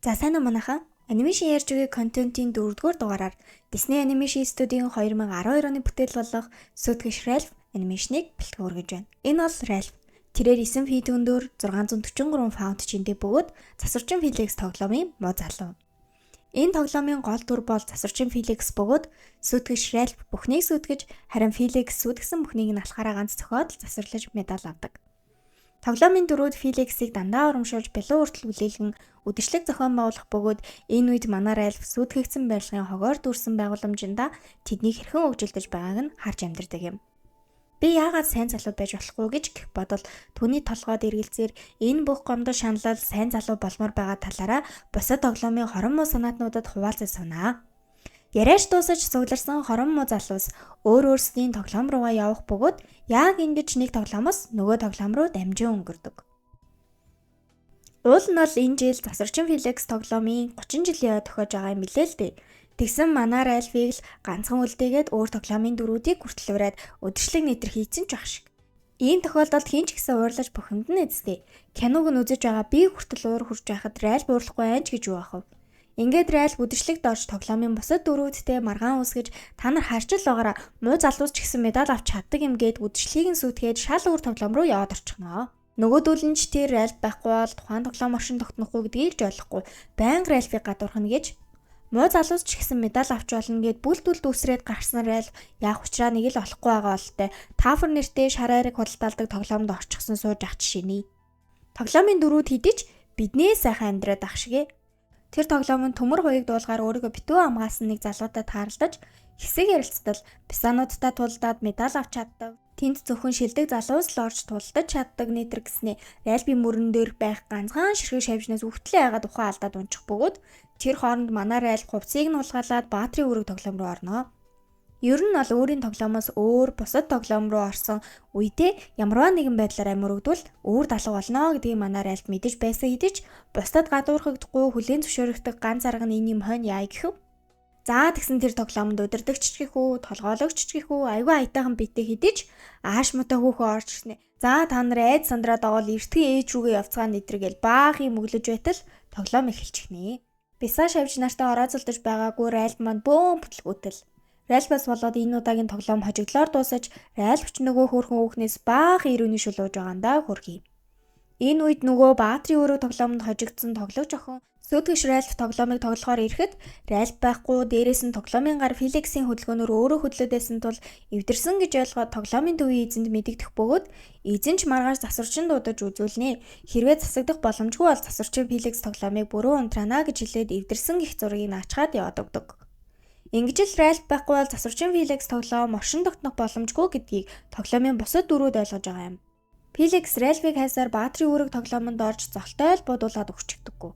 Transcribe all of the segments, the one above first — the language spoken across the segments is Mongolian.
За, сайн уу, манайхан? Animation ярьж өгье контентын 4-р дугаараар Disney Animation Studio-ийн 2012 оны бүтээл болох Сүйтгэгч Ralph animation-ыг бэлтгэн хүргэж байна. Энэ бол Ralph. Тэрээр 9 feet өндөр, 643 фунт жинтэй бөгөөд Засварчин Felix тоглоомын муу залуу. Энэ тоглоомын гол дүр бол Засварчин Felix бөгөөд Сүйтгэгч Ralph бүхнийг сүйтгэж, харин Felix сүйтгэсэн бүхнийг нь алхахаараа ганц зохиод л засварлаж медаль авдаг. Тоглоомын дүрүүд Felix-ийг дандаа урамшуулж, билүү хүртэл үлээлгэн үдэшлэг зохион байгуулах бөгөөд энэ үед манай Ральф сүйтгэгдсэн барилгын хогоор дүүрсэн байгууламжиндаа тэднийг хэрхэн хөгжилдөж байгааг нь харж амьдардаг юм. Би яагаад сайн залуу байж болохгүй гэж гэх бодол түүний толгойд эргэлзээр энэ бүх гомдол шаналл сайн залуу болмоор байгаа талаараа бусад тоглоомын хорон муу санаатнуудад хуваалцаж сунаа. Яриач дуусаж цугларсан хорон муу залуус өөр өөрсдийн тоглоом руугаа явах бөгөөд яг ингэж нэг тоглоомоос нөгөө тоглоом руу дамжин өнгөрдөг. Уул нь бол энэ жил Засварчин Felix тоглоомын 30 жилийн ой тохиож байгаа юм билээ л дээ. Тэгсэн манай Ральфыг л ганцхан үлдээгээд өөр тоглоомын дүрүүдийг хүртэл уриад үдэшлэг нэтэр хийцэн ч байх шиг. Ийм тохиолдолд хэн ч гэсэн уурлаж бухимдана эцтэй. Киног нь үзэж байгаа би хүртэл уур хурж байхад Ральф уурлахгүй айч гэж юу ах вэ? Ингээд Ральф үдэшлэгт орж тоглоомын бусад дүрүүдтэй маргаан үүсгэж, та нар харж л байгаараа, муу залуус ч гэсэн медаль авч чаддаг юм гээд үдэшлэгийг нь сүйтгээд шал өөр тоглоом руу яваад орчихноо. Нөгөөдөл нь ч тэр Ральф байхгүй бол тухайн тоглоом оршин тогтнохгүй гэдгийг ч ойлгохгүй байнга Ральфыг гадуурхна гэж, муу залуус ч гэсэн медаль авч болно гэд бүл дүл дүүсрээд гарсан Ральф яг учраа нэг л олохгүй байгаа болтой Тафер нэртэй шар айраг худалдаалдаг тоглоомд орчихсон сууж ах жишээний. Тоглоомын дүрүүд хэдий ч биднээ сайхан амьдраад ах шигэ. Тэр тоглоом нь төмөр хуйг дуулгаар өөрийгөө битүү хамгаалсан нэг залуутай тааралдаж хэсэг ярилцтал писануудтай тулдаад медаль авч чаддаг. Тэнд зөвхөн шилдэг залуус л орж тулдаж чаддаг нэтэр гэснээ Ральфийн мөрөн дээр байх ганцхан ширхэг шавжнаас үхтлээ яагаад ухаан алдаад унчих бөгөөд тэр хооронд манай Ральф хувцсыг нь хулгайлаад баатрын үүрэг тоглоом руу орно. Ер нь бол өөрийн тоглоомоос өөр бусад тоглоом руу орсон үедээ ямарваа нэгэн байдлаар амь өргөдвөл өөр далга болно гэдгийг манай Ральф мэдэж байсан хэдий ч бусдад гадуурхагдахгүй хүлээн зөвшөөрөгдөх ганц арга нь энэ юм хойно яа гэхэв. За, тэгсэн тэр тоглоомд удирдагч ч гэх үү, толгойлогч ч гэх үү, айгүй аятайхан биетэй хэдий ч ааш муутай хүүхэн орж ирснэ. За, та нар айд сандраа догоол эртхэн ээж рүүгээ явцгаа нэтргээл баах юм өглөж байтал тоглоом эхэлчихнэ. Биса шавж нартай орооцолдож байгаагүй Ральф маань бөөн бүтлгүүтэл. Ральфаас болоод энэ удаагийн тоглоом хожигдлоор дуусаж, Ральф ч нөгөө хөөрхөн хүүхнээс баах ирүүний шул ууж байгаа даа хөрхий. Энэ үед нөгөө Баатрын өрөө тоглоомонд хожигдсон тоглогч охин Сүйтгэгч Ральф тоглоомыг тоглохоор ирэхэд Ральф байхгүй, дээрээс нь тоглоомын гар Феликсийн хөдөлгөөнөөр өөрөө хөдлөөд байсан тул эвдэрсэн гэж ойлгоод тоглоомын төвийн эзэнд мэдэгдэх бөгөөд эзэн ч маргааш засварчин дуудаж үзүүлнэ. Хэрвээ засагдах боломжгүй бол засварчин Феликс тоглоомыг бүрэн унтраана гэж хэлээд эвдэрсэн гих зургийг наачгаад яваад өгдөг. Ингэж л Ральф байхгүй бол засварчин Феликс тоглоом оршин тогтнох боломжгүй гэдгийг тоглоомын бусад дүрүүд ойлгож байгаа юм. Феликс Ральфыг хайсаар Баатрын үүрэг тоглоомонд орж золтой л буудуулаад өгчдөггүй.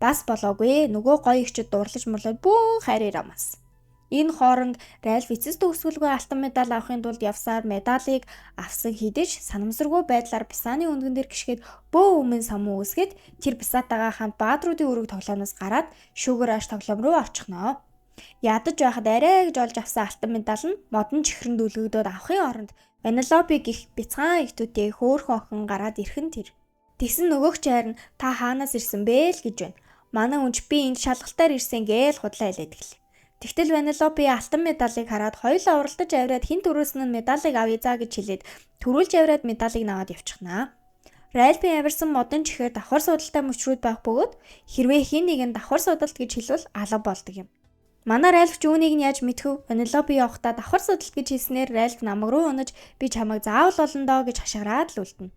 Бас болоогүй, нөгөө гоё ихчэд дурлаж мурлаад бүүн хайр рамас. Энэ хооронд Ральф эцэс төгсгөлгүй алтан медаль авахын тулд явсаар медалийг авсан хэдий ч санамсаргүй байдлаар Писаны өндгөн дээр гიშгээд бөө өмнө самуу үүсгээд тэр Писатайгаа хамт Баатруудын үүрэг тоглоомноос гараад Sugar Rush тоглоом руу очихноо. Ядаж байхад арай гэж олж авсан алтан медаль нь модон чихрэн дүлгэгдөөд авахын оронд Ванилопи гих бяцхан эгтүүтэй хөөхөн охин гараад ирэх нь тэр. Тэгсэн нөгөөх чайр нь та хаанаас ирсэн бэ л гэж байна. Манай үнч би энд шалгалтаар ирсэн гээл худлаа хэлээд гэлээ. Тэгтэл Ванилопи алтан медалийг хараад хоёулаа уралдаж авираад хэн түрүүлсэн нь медалийг авъя заа гэж хэлээд түрүүлж авираад медалийг наваад явчихнаа. Ральфийн авирсан модон чихээр давхар судалтай мөчрүүд байх бөгөөд хэрвээ хэн нэгэн давхар судалт гэж хэлвэл алга болдог юм. Манай Ральф ч үүнийг нь яаж мэдхэв? Ванилопи явахдаа давхар судалт гэж хэлснээр Ральф намаг руу унаж, би чамайг заавал олно доо гэж хашгираад л үлдэнэ.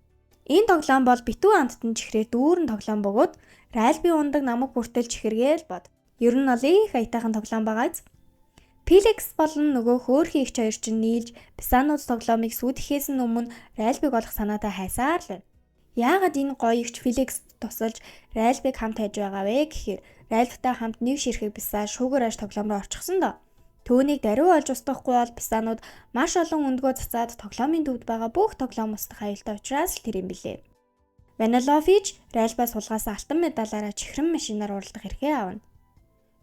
Энэ тоглоом бол битүү амттан чихрээр дүүрэн тоглоом бөгөөд Ральфийн ундаг намаг хүртэл чихэргээл бод. Ер нь бол их аятайхан тоглоом байгаа биз. Феликс болон нөгөө хөөрхий эгч хоёр чинь нийлж Писанууд тоглоомыг сүйтгэхээс нь өмнө Ральфыг олох санаатай хайсаар л байна. Яагаад энэ гоё эгч Феликс тусалж Ральфыг хамт хайж байгаа вэ гэхээр Ральфтай хамт нэг ширхэг Писа Sugar Rush тоглоом руу орчихсон доо. Түүнийг даруй олж устгахгүй бол Писанууд маш олон өндгөө цацаад тоглоомын төвд байгаа бүх тоглоом устгах аюултай учраас л тэр юм билээ. Ванилофич Ральфаас хулгайлсан алтан медалаараа чихрэн машинаар уралдах эрхээ авна.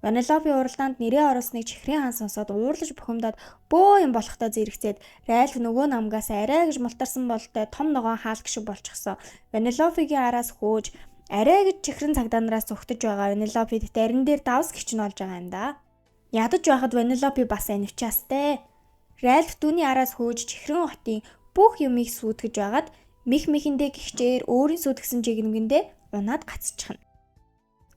Ванилопи уралдаанд нэрээ оруулсныг чихрийн хаан сонсоод уурлаж бухимдаад бөө юм болохтой зэрэгцээд Ральф нөгөө намгаас арай гэж мултарсан болтой том ногоон хаалт гişиг болчихсон. Ванилопигийн араас хөөж Арай гэж чихрэн цагдаа нараас зүхтэж байгаа Ванелопи дарин дээр давс гिचн олж байгаа юм да. Ядаж байхад Ванелопи бас анивчаастай. Ральф түүний араас хөөж чихрэн хотын бүх юмыг сүйтгэж байгаад мэх мэхэндээ гихчээр өөрийн сүйтгэсэн жигнэгэндээ унаад гацчихна.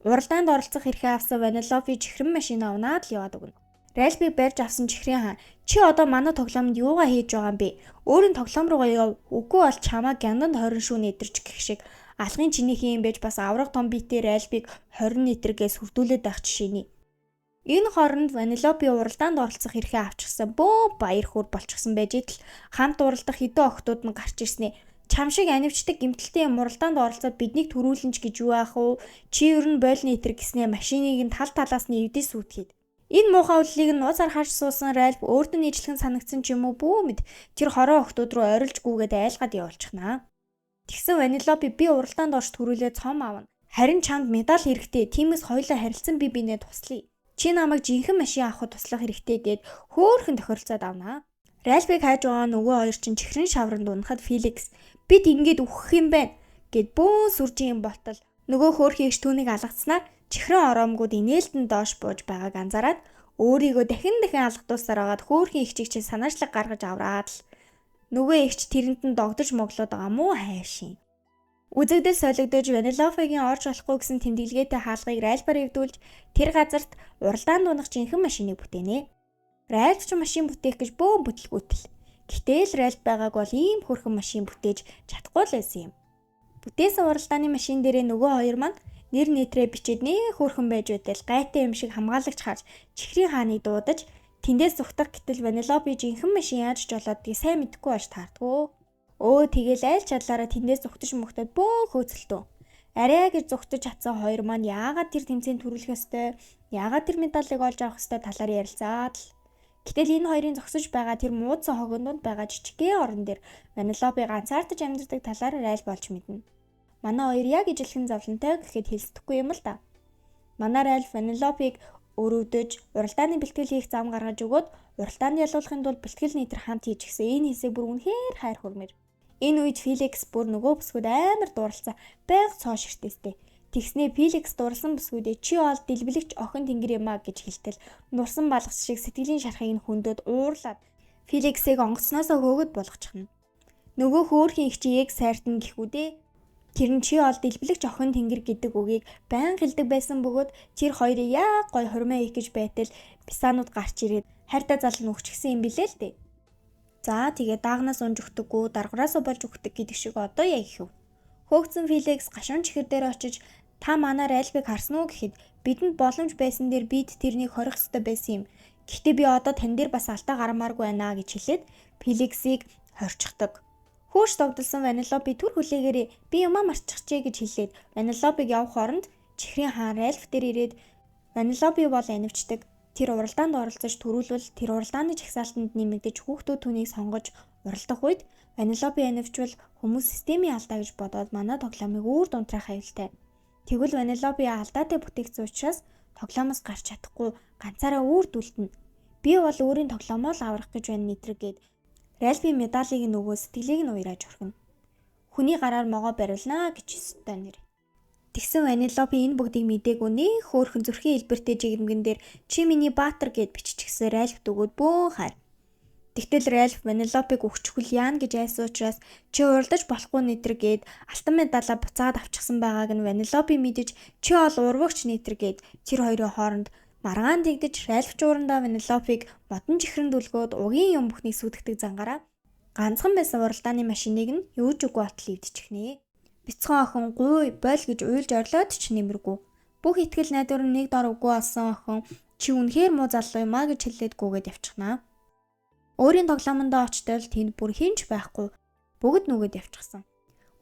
Уралдаанд оролцох эрхээ авсан Ванелопи чихрэн машина унаад л яваад өгнө. Ральфыг барьж авсан чихрийн хаан чи одоо манай тоглоомд юугаа хийж байгаа юм бэ? Өөрийн тоглоом руугаа яв. Үгүй бол чамаа гянданд 20 шүүн эдэрч гэх шиг алхын чинийхэн юм байж бас авраг том биетэй Ральфыг 20 литргээс хүрдүүлээд байх жишээний. Энэ хооронд Ванелопи уралдаанд оролцох эрхээ авчихсан бөө баяр хөөр болчихсон байж идэл хамт уралдах хэдэн охтууд нь гарч ирснээ чам шиг анивчдаг гэмтэлтэй юм уралдаанд оролцоод биднийг төрүүлэн ч гэж юу аах вэ? Чи ер нь бойлны итэр гэснээ машиныг нь тал талаас нь эвдэж сүйтгэхэд. Энэ муухай үллийг нь нууцаар харж суусан Ральф өөрт нь ижлэхэн санагдсан ч юм уу бүү мэд тэр хороо охтууд руу орилж гүгээд айлгаад явуулчихнаа. Тэгсэн Ванелопи би уралдаанд орж төрүүлээ цом авна. Харин чамд медаль хэрэгтэй. Тиймээс хоёлаа харилцан би бинээ туслая. Чи намайг жинхэнэ машин авахд туслах хэрэгтэй гэд хөөхөн тохиролцоод авнаа. Ральфыг хайж байгаа нөгөө хоёр чинь чихрэн шавранд унахад Феликс бид ингээд үхэх юм байна гэд бөөн сүржин юм болтол нөгөө хөөрхий эгч түүнийг алгацснаар чихрэн ороомгууд инээлтэн доош бууж байгааг анзаараад өөрийгөө дахин дахин алгадуулсаар байгаад хөөрхий эгчийг чинь санаачлаг гаргаж авраад л нөгөө эгч тэрэнд нь догдож моглоод байгаа мó хайшин. Үзэгдэл солигдож Ванелофигийн орж болохгүй гэсэн тэмдэглэгээтэй хаалгыг Ральфаар эвдүүлж тэр газарт уралдаанд унах жинхэнэ машиныг бүтээнэ. Ральф ч машин бүтээх гэж бөөн бүтлгүүтэл. Гэтэл Ральф байгааг бол ийм хөрхөн машин бүтээж чадахгүй л байсан юм. Бүтээсэн уралдааны машин дээрээ нөгөө хоёр маань нэр нэтрээ бичээд нээ хөрхөн байж байтал гайтай юм шиг хамгаалагч харж чихрийн хааныг дуудаж тэндээс зүхтах гэтэл Ванелопи жинхэнэ машин яаж ч болоодгийг сайн мэдэхгүй байж таардгүй. Өө тэгэл айл чадлаараа тэндээс зүхтэж мөхтөд бөөн хөөцөлтөө. Арай гэж зүхтэж чадсан хоёр маань яагаад тэр тэмцээнд төрүүлэх ёстой, яагаад тэр медалийг олж авах ёстой талаар ярилцаад л. Гэтэл энэ хоёрын зогсож байгаа тэр муудсан хогон дунд байгаа жижигхэн орон дээр Ванелопи ганцаардаж амьдардаг талаар райл болж мэднэ. Манай хоёр яг ижилхэн зовлонтой гэхэд хэлсдэхгүй юм л да. Манай Ральф Ванелопиг өрөвдөж уралдааны бэлтгэл хийх зам гаргаж өгөөд уралдаанд ялуулахын тулд бэлтгэл нийтэр хамт хийчихсэн. Энэ хэсэг бүр үнэхээр хайр хүрмээр. Энэ үед Феликс бүр нөгөө бүсгүүд амар дурлцсан байнга цоо ширтээстэй. Тэгснээ Феликс дурлсан бүсгүүдээ чи ол дэлбэлэгч охин тэнгэр юм а гэж хэлтэл нурсан балгач шиг сэтгэлийн шархыг нь хөндөд уурлаад Феликсийг онгоцноосоо хөөгд болгочихно. Нөгөө хөөрхийн их чи яг сайртан гэхүүдээ. Тэр нь чи ол дэлбэлэгч охин тэнгэр гэдэг үгийг байнга хэлдэг байсан бөгөөд тэр хоёрыг яг гой хурмаа хийх гэж байтал писанууд гарч ирээд хайртай залуу нь өгчихсэн юм билээ л дээ. За тэгээ даагнаас унж өгдөггүй, даргураасаа болж өгдөг гэдэг шиг одоо яг ихэв. Хөөгцөн Феликс гашуун чихэр дээр очиж та манаар Альбыг харсан уу гэхэд бидэнд боломж байсан дээр бид тэрнийг хорих ёстой байсан юм. Гэхдээ би одоо тань дээр бас алдаа гармааргүй байна гэж хэлээд Феликсийг хорчихдог. Хөөш догдолсон Ванелопи түр хүлээгээрээ би юмаа марчихжээ гэж хэлээд Ванелопиг явах оронд чихрийн хаан Ральф дээр ирээд Ванелопи бол анивчдаг. Тэр уралдаанд оролцож төрүүлвэл тэр уралдааны жагсаалтанд нэмэгдэж хүүхдүүд түүнийг сонгож уралдах үед Ванелопи анивчвал хүмүүс системийн алдаа гэж бодоод манай тоглоомыг өөр дунтраах аюултай. Тэгвэл Ванелопи алдаатай бүтээгдсэн учраас тоглоомоос гарч чадахгүй ганцаараа үүрдүүлтэнэ. Би бол өөрийн тоглоомоо л аврах гэж байна нэтрэг гээд Ральфи медалийг нөгөө сэтгэлийг нь уярааж орхино. Хүний гараар могоо бариулнаа гэж ёстой нэр. Тэгсэн Ванелопи энэ бүгдийг мдээгүй нэх хөөхөн зүрхийн хэлбэртэй жигмгэн дээр чи миний баатар гэд биччихсэн Ральф дөгөөд бөөн хайр. Тэгтэл Ральф Ванелопиг өгчихвэл яана гэж айсан учраас чи уралдаж болохгүй нэтэр гээд алтан медалаа буцаад авчихсан байгааг нь Ванелопи мэдэж чи ол урвагч нэтэр гээд тэр хоёрын хооронд маргаан тэгдэж Ральф жуурандаа Ванелопиг модон чихрэнд үлгөөд угийн юм бүхнийг сүйтгэдэг зангаараа ганцхан байсан уралдааны машиныг нь юу ч үгүй отол эвдчихнэ. Бяцхан охин гуй бойл гэж уйлж орлоод ч нэмэргүй. Бүх итгэл найдвар нь нэг дор үгүй олсон охин чи үнэхээр муу залуу юм а гэж хэлээд гүгээд явчихнаа. Өөрийн тоглоомондоо очтол тэнд бүр хинч байхгүй. Бүгд нүгэд явчихсан.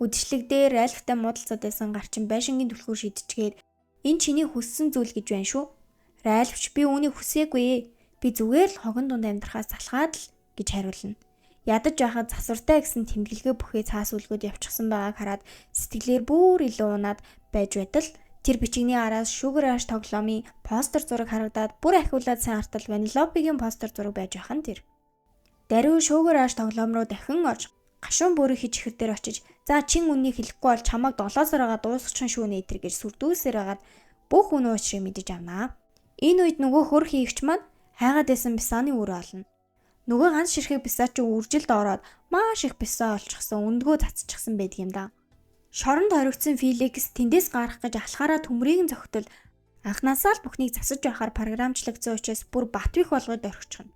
Үдшилэг дээр Ральфтай муудалцаад байсан гарчин байшингийн түлхүүр шидчихээд энэ чиний хүссэн зүйл гэж байна шүү. Ральфч би үүнийг хүсээгүй. Би зүгээр л хогон дунд амьдрахаас залхаад л гэж хариулна. Ядаж байхад засвартай гэсэн тэмдэглэгээ бүхий цаас үлгүүд явчихсан байгааг хараад сэтгэлээр бүр илүү унаад байж байтал тэр бичигний араас Sugar Rush тоглоомын постэр зураг харагдаад бүр ахиулаад сайн хартал Ванелопигийн постэр зураг байж байх нь тэр. Даруй Sugar Rush тоглоом руу дахин орж Гашуун бүрийнхээ чихэр дээр очиж "За чин үннийг хэлэхгүй бол чамайг долоосоор байгаа дуусгачих шүү нэ" тэр гэж сүрдүүлсээр байгаад бүх үнэн учрыг мэдэж авнаа. Энэ үед нөгөө хөрх хийгч маань хайгаад байсан бисааны үр олно. Нөгөө ганц ширхэг бисаа чи үржилд ороод маш их бисаа олчихсан, өндгөө цацчихсан байдаг юм да. Шоронд хоригдсон Феликс тэндээс гарах гэж алхаараа төмрийг нь зөгтөл анхнаасаа л бүхнийг засаж байхаар програмчлагдсан учраас бүр Батвих болгоод орхичихно.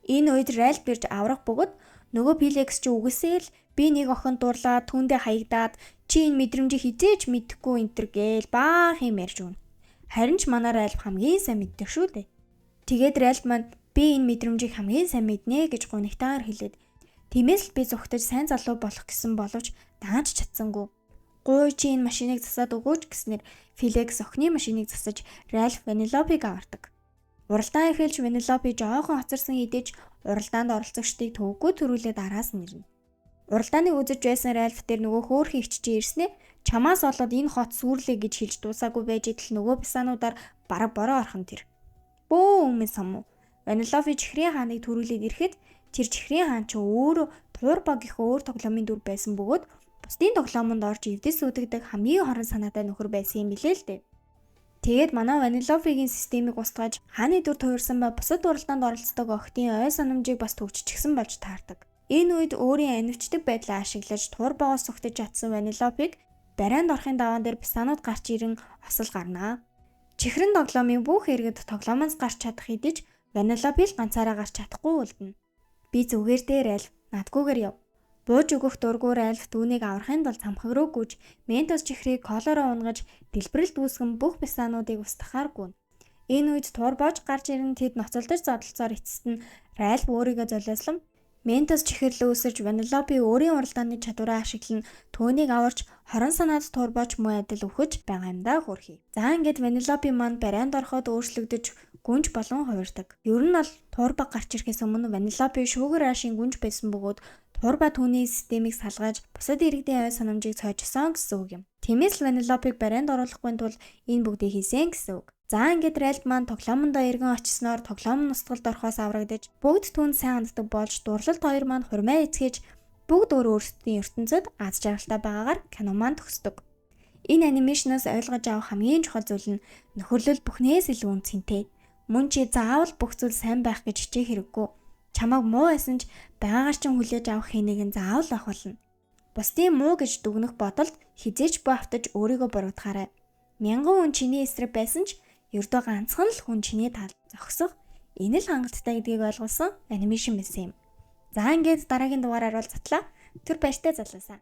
Энэ үед Ральф ирж аврах бөгөөд нөгөө Феликс чи үгүйсээл би нэг охин дурлаад түүндээ хаягдаад чи энэ мэдрэмжийг хизээж мэдэхгүй энэ төр гээл баах юм ярьж өгнө. Харин ч манай Ральф хамгийн сайн мэддэг шүү дээ. Тэгээд Ральф маань би энэ мэдрэмжийг хамгийн сайн мэднэ гэж гунигтайгаар хэлээд тиймээс л би зүхтэж сайн залуу болох гэсэн боловч даанч чадсангүй. Гуй чи энэ машиныг засаад өгөөч гэснээр Феликс охины машиныг засаж Ральф Ванилопиг авардаг. Уралдаан эхэлж Ванилопи жоохон хоцорсон хэдий ч уралдаанд оролцогчдыг төвөггүй төрүүлээд араас нь ирнэ. Уралдааныг үзэж байсан Ральф дээр нөгөө хөөрхөн эгч чи ирснээ чамаас болоод энэ хот сүрлээ гэж хэлж дуусаагүй байж идэл нөгөө бисаануудаар бараг бороо орхон тэр. Бөө өмнө сум. Ванилопи чихрийн хааныг төрүүлээд ирэхэд тэр чихрийн хаан чи өөрөө Туурба гэх өөр тоглоомын дүр байсан бөгөөд бусдын тоглоомонд орж эвдэс үүдэгдэг хамгийн хорон санаатай нөхөр байсан юм билээ л дээ. Тэгээд манай Ванилопигийн системийг устгаж хааны дүр туурсан ба бусад уралдаанд оролцдог охидын ой санамжийг бас төвччихсэн болж таардаг. Энэ үед өөрийн анивчдаг байдлаа ашиглаж Туурбагоос сүхтэж чадсан Ванилопиг барайнд орохын даваан дээр бисаанууд гарч ирэн осол гарнаа. Чихрэн тоглоомын бүх иргэд тоглоомоос гарч чадах хэдий ч Ванилопи л ганцаараа гарч чадахгүй үлдэнэ. Би зүгээр дээр аль надгүйгээр яв. Бууж өгөх дургүй Ральф түүнийг аврахын тулд цамхаг руу гүйж Ментос чихрийг колороо унгаж дэлбэрэлт үүсгэн бүх бисаануудыг устгахаар гүнэ. Энэ үед Туурбож гарч ирэн тэд ноцолдож зодолцоор эцэст нь Ральф өөрийгөө золиослон Ментос чихэрлөө өсөж Ванилопи өөрийн уралдааны чадвараа ашиглан түүнийг аварч хорон санаад Туурбож муу адил үхэж байгаа юм да хөрхий. За ингээд Ванилопи маань барайнд ороход өөрчлөгдөж гүнж болон хувирдаг. Ер нь бол Туурба гарч ирэхээс өмнө Ванилопи Шугар Рашийн гүнж байсан бөгөөд Туурба түүний системийг салгаж бусад иргэдийн ой санамжийг цоожсон гэсэн үг юм. Тиймээс л Ванилопиг барайнд оруулахгүй тул энэ бүгдийг хийсэн гэсэн үг. За ингээд Ральф маань тоглоомондоо эргэн очисноор тоглоом нь устгалд орохоос аврагдаж бүгд түүнд сайн ханддаг болж дурлалт хоёр маань хурмаа эцгээж бүгд өөр өөрсдийн ертөнцид аз жаргалтай байгаагаар кино маань төгсдөг. Энэ анимашнаас ойлгож авах хамгийн чухал зүйл нь нөхөрлөл бүхнээс илүү үнцэнтэй. Мөн чи заавал бүх зүйл сайн байх гэж хичээх хэрэггүй. Чамайг муу байсан ч байгаагаар чинь хүлээж авах хэнийг нь заавал авах болно. Бусдын муу гэж дүгнэх бодолд хизээч бүү автаж өөрийгөө буруутгаарай. Мянган хүн чиний эсрэг байсан ч ердөө ганцхан л хүн чиний талд зогсох энэ л хангалттай гэдгийг ойлгуулсан анимашн байсан юм. За ингээд дараагийн дугаараар уулзтлаа. Түр баяртай залуусаа.